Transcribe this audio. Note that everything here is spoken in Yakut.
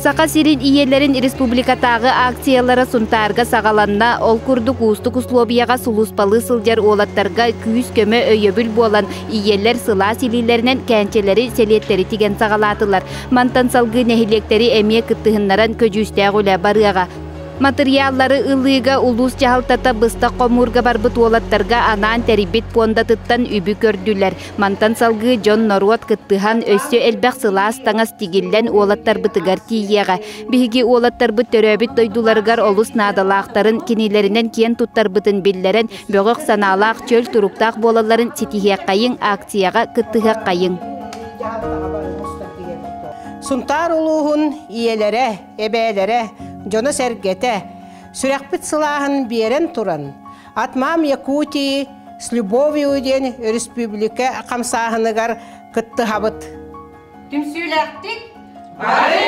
Саха сирин ийэлэрин республикатааҕы акциялара Сунтаарга саҕаланна. Ол курдук уустук услуобуйаҕа сулууспалыы сылдьар уолаттарга күүс-көмө, өйөбүл буолан, ийэлэр сылаас илиилэринэн кээнчэлэри, сэлиэттэри тигэн саҕалаатылар. Мантан салгыы нэһилиэктэри эмиэ кыттыһыннаран көдьүүстээх үлэ барыаҕа. Матырыйааллары ылыыга улуус дьаһалтата быстах хомуурга барбыт уолаттарга анаан тэрийбит пуондатыттан үбү көрдүлэр. Мантан салгыы дьон-норуот кыттыһан өссө элбэх сылаас таҥас тигиллэн уолаттарбытыгар тиийиэҕэ. Биһиги уолаттарбыт төрөөбүт дойдуларыгар олус наадалаахтарын, кинилэринэн киэн туттарбытын биллэрэн, бөҕөх санаалаах, чөл туруктаах буолалларын ситиһиэххэйиҥ, акцияҕа кыттыһыаххайыҥ. Сунтаар улууһун ийэлэрэ, эбээлэрэ, дьоно-сэргэтэ сүрэхпит сылааһын биэрэн туран, От мам Якутии с любовью диэн өрөспүүбүлүкэ хамсааһыныгар кыттыһабыт. Түмсүүлээхтик бары!